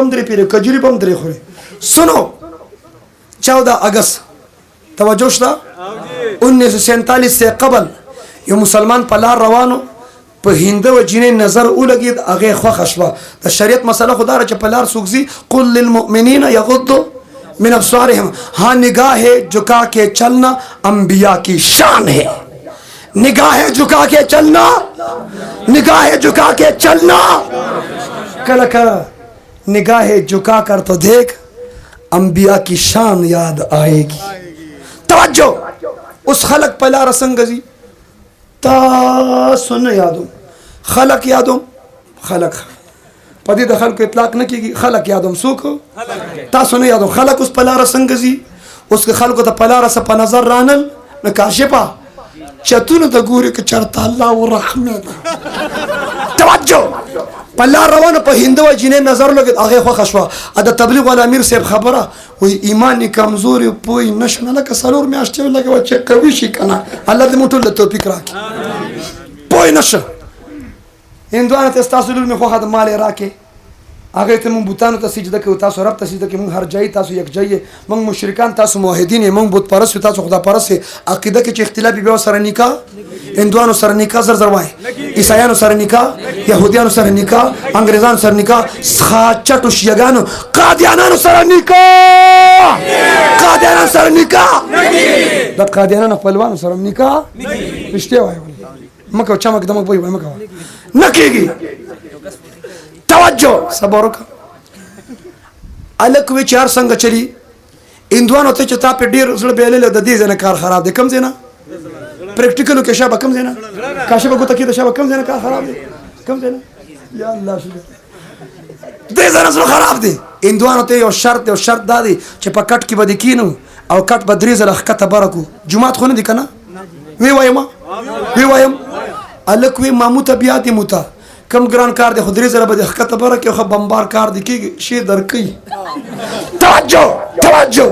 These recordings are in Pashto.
هم درې پیرې، کجوري به هم درې خوري. سنو، 14 اگست، توجه شته، 1947 سے قبل یو مسلمان په لار روانو، په هندو جنې نظر ولګید، هغه خوښه شوه. د شریعت مسله خو دا چې په لار څوک ځي، قل للمؤمنین یغضوا من ابصارهم. हाँ، निगाह झुका के चलना अंबिया की शान है. निगाह झुका के चलना، निगाह झुका के चलना. कल कल निगाह झुका कर तो देख، अंबिया की शान याद आएगी. तवज्जो، اوس خلق په لار څنګه ځي؟ تاسو نه یادوم، خلق یادوم. خلق په دې د خلکو اطلاق نه کیږي. خلق یادوم. څوک؟ تاسو نه یادوم، خلق. اوس په لار څنګه ځي؟ اوس که خلکو ته په لار څه په نظر رانل نو کاشفه چتونو ته ګوري که چرته الله ورحمه. توجه، په لار روانه، په هندو جنې نظر لګید، هغه خوښه شوه. د تبلیغ والا امیر صاحب خبره وای، ایمان یې کمزوري، پوی نشو، لکه څلور میاشتې ولګوه چې قوي شي که نه. الله دې موږ ټول له توفیق راکړي. پوی نشه. هندوانو ته ستاسو لور مې خوښه ده، مال یې راکې. هغه ته مونږ بوتانو ته سجده کوو، تاسو رب ته سجده کوي. مونږ هر جای، تاسو یک جای. مونږ مشرکان، تاسو موحدین. مونږ بت پرست، تاسو خدا پرست. عقیده کې چې اختلاف بیا سره نکاح، هندوانو سره نکاح زر زر وای، عیسایانو سره نکاح، يهودیانو سره نکاح، انګریزانو سره نکاح، چټو شیعګانو، قادیانانو سره نکاح، قادیانانو سره نکاح، د قادیانانو خپلوانو سره نکاح. رښتیا وای، مکه چمک دمک وای، مکه نه کیږي. توجه، صبر وکړه. الک وی چار څنګه چلی؟ هندوانو ته چې تا په ډیر زړه بیلل، د دې ځنه کار خراب دی. کم ځنه پریکټیکلو کې شابه، کم ځنه کاشبه ګوته کې د شابه، کم ځنه کار خراب دی، کم ځنه؟ یا الله شکر، دې ځنه زړه خراب دی. هندوانو ته یو شرط، یو شرط دا دی چې په کټ کې به د کینو او کټ به درې ځله ښکته بره کو. جومات خو نه دی که نه؟ وی وایم، وی وایم. الک وی مامو ته بیا دی موته کم ګران کار دی، خو درې ځله به د ښکته بره کې خو بمبار کار دی کېږي شي درکوي. توجه، توجه،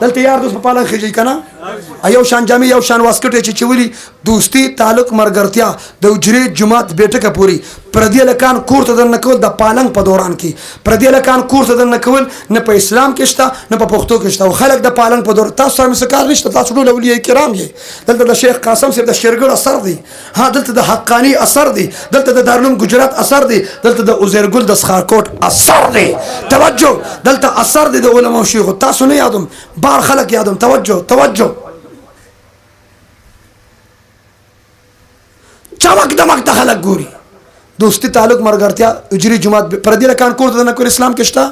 دلته یار دوست په پالنګ خېږي که نه؟ یو شان جامې، یو شان واسکټ چې چولي. دوستي، تعلق، مرګرتیا د حجرې جومات بیټکه پوري. پردي لکان کور ته دننه کول، د پالنګ په دوران کې پردي لکان کور ته دننه کول نه په اسلام کې شته، نه په پښتو کې شته. او خلک د پالنګ په دور، تاسو سره مې څه کار نشته، تاسو ټول اولیاء کرام یې. دلته د شیخ قاسم صاحب د شیرګړ اثر دی، ها، دلته د حقانی اثر دی، دلته د دارالعلوم ګجرات اثر دی، دلته د عزیر ګل د سخارکوټ اثر دی. توجه، دلته اثر دی د علماو شیخو. تاسو نه یادوم، بار خلک یادوم. توجه، توجه، چمک دمک ته خلک ګوري. دوستی، تعلق، مرګرتیا، اجری جماعت، پردي لکان کور ته نه کول اسلام کې شته؟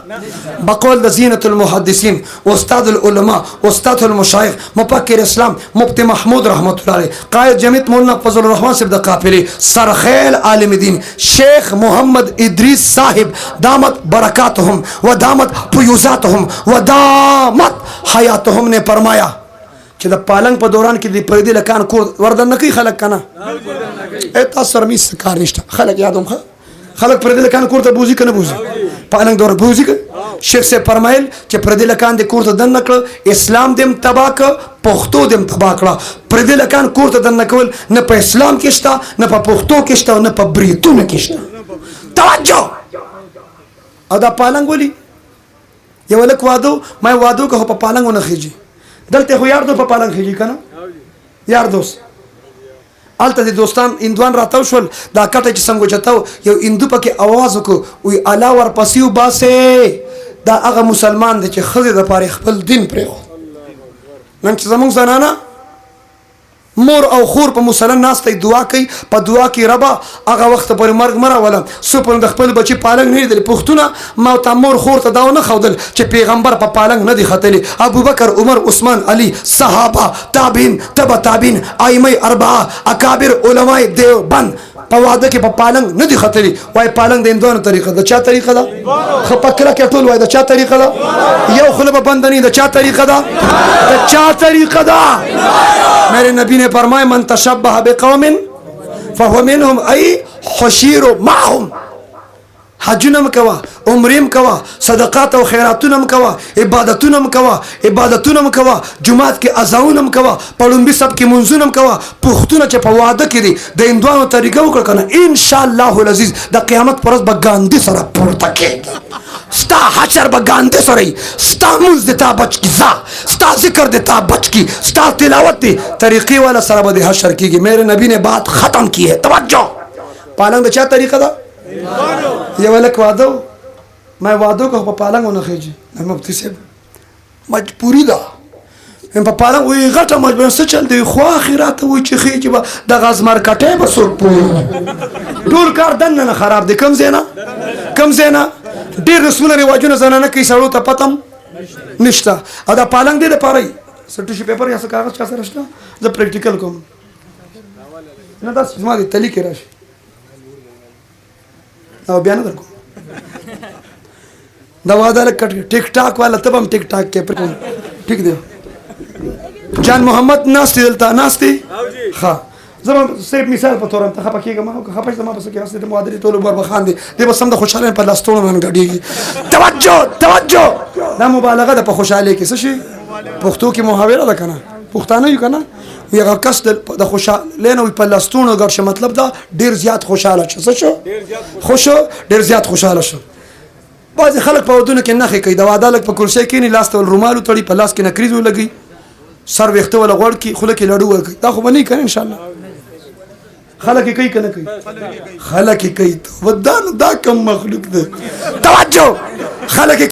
بقول د زینت المحدثین، استاد العلماء، استاد المشایخ، مفکر اسلام، مفتی محمود رحمت الله علیه، قائد جمعیت مولانا فضل الرحمن صاحب د قافلې، سرخیل عالم دین شیخ محمد ادریس صاحب دامت برکاتهم و دامت فیوزاتهم و دامت حیاتهم نے فرمایا چې د پالنګ په دوران کې د پردي لکان کور وردن نه کوي خلک کنه؟ ای تاسو سره مې کار نشته، خلک یادوم. خلک پردي لکان کور ته بوزي کنه؟ بوزي؟ پالنګ دور بوزي که؟ شیخ صاحب فرمایل چې پردي لکان د کور ته دننه کړ، اسلام دم تبا ک، پښتو دم تبا کړه. پردي لکان کور ته دننه کول نه په اسلام کې شته، نه په پښتو کې شته، نه په بریتونو کې شته. توجه، او دا پالنګ ولي؟ یو لک وادو ما وادو که په پالنګ نه خېږي. دلته خو یار دو په پالنګ خېږي کنه؟ یار دوست، الته د دوستان هندوان راتاو شول، دا کټه چې څنګه چتاو، یو هندو پکې اواز وکړو، وی الله ورپسې وباسه. دا هغه مسلمان دی چې ښځې دپاره خپل دین پرېښود. نن چې زمونږ زنانه، مور او خور په مصلی ناسته دعا کوي، په دعا کې ربا هغه وخت پورې مرګ مه راوله څو پورې د خپل بچي پالنګ نه لیدلی. پښتونه، ما تا مور خور ته دا ونه ښودل چې پیغمبر په پالنګ نه دی ختلی. ابوبکر، عمر، عثمان، علی، صحابه، تابعین، تبع تابعین، ائمه اربعه، اکابر علماء دیوبند په واده کې په پالنګ نه دی ختلی. وای پالنګ د هندوانو طریقه ده. چا طریقه ده؟ خپکره کې ټول وای، د چا طریقه ده؟ یو خوله به بند نه. د چا طریقه ده؟ د چا طریقه ده؟ میرے نبی نے فرمایا، من تشبه بقوم فهو منهم، ای حشیر معهم. حجونه هم کوه، عمرې هم کوه، صدقات او خیراتونه هم کوه، عبادتونه هم کوه، عبادتونه هم کوه، جومات کې اذاونه هم کوه، په ړومبي صف کې مونځونه هم کوه. پښتونه چې په واده کې دي د هندوانو طریقه وکړه که نه، ان شاء الله العزیز د قیامت پر ورځ به ګاندي سره پورته کېږي. ستا حشر به ګاندي سره وي، ستا مونځ دې تا بچ کړي، ځه ستا ذکر دې تا بچ کړي، ستا تلاوت دې طریقې والا سره به دې حشر کېږي. میرے نبی نے بات ختم کی ہے. توجه، پالنګ د چا طریقه ده؟ یو هلک واده و، ما یې واده وکړ، خو په پالنګ ونه خېږي. مفتي صاحب مجبوري ده، په پالنګ وایي غټه مجبوري څه چل دی، خواښې راته وایي چې خېږي به دغه زمرکټی به څوک پوهېږي. ټول کار دننه نه خراب دی. کوم ځای نه؟ کوم ځای نه؟ ډېر رسمونه رواجونه زنانه کوي، سړو ته پته هم نشته. او دا پالنګ دې دپاره وي، څه ټیشو پیپر یا څه کاغذ چا سره شته، زه پریکټیکل کوم. نه دا زما د تلي کې راشي او بیا نه درکوم. دا واده لږ کټ ټیک ټاک والا ته به هم ټیک ټاک کې پر کوم. ټیک دی جان محمد ناست دی دلته ناست دی. ښه زه به صرف مثال په تور ته خپه کېږم او که خپه شې زما په څه کې هسې د معادلې ټول عمر به خاندې، دی به سم د خوشحالۍ په لستوڼو نن ګډېږي. توجه توجه، دا مبالغه ده په خوشحالۍ کې. څه شي پښتو کې محاوره ده که نه؟ پښتانه یو که نه؟ وي هغه کس د خوشحالۍ نه وي په لستوڼو ګډ شو، مطلب دا ډېر زیات خوشحاله شو. څه شو؟ خوش، ډېر زیات خوشحاله شو. بعضې خلک په ودونو کې نښې کوي، د واده هلک په کرسۍ کښېني، لاس ته ول رومال وتړي، په لاس کې نکریز ولګوي، سر ویښته وله غوړ کړي، خوله کې لړو ورکړي. دا خو به نه وي که نه؟ انشاءالله خلک یې کوي که نه کوي؟ خلک یې کوي. دا نو دا کوم مخلوق دی؟ توجه، خلک یې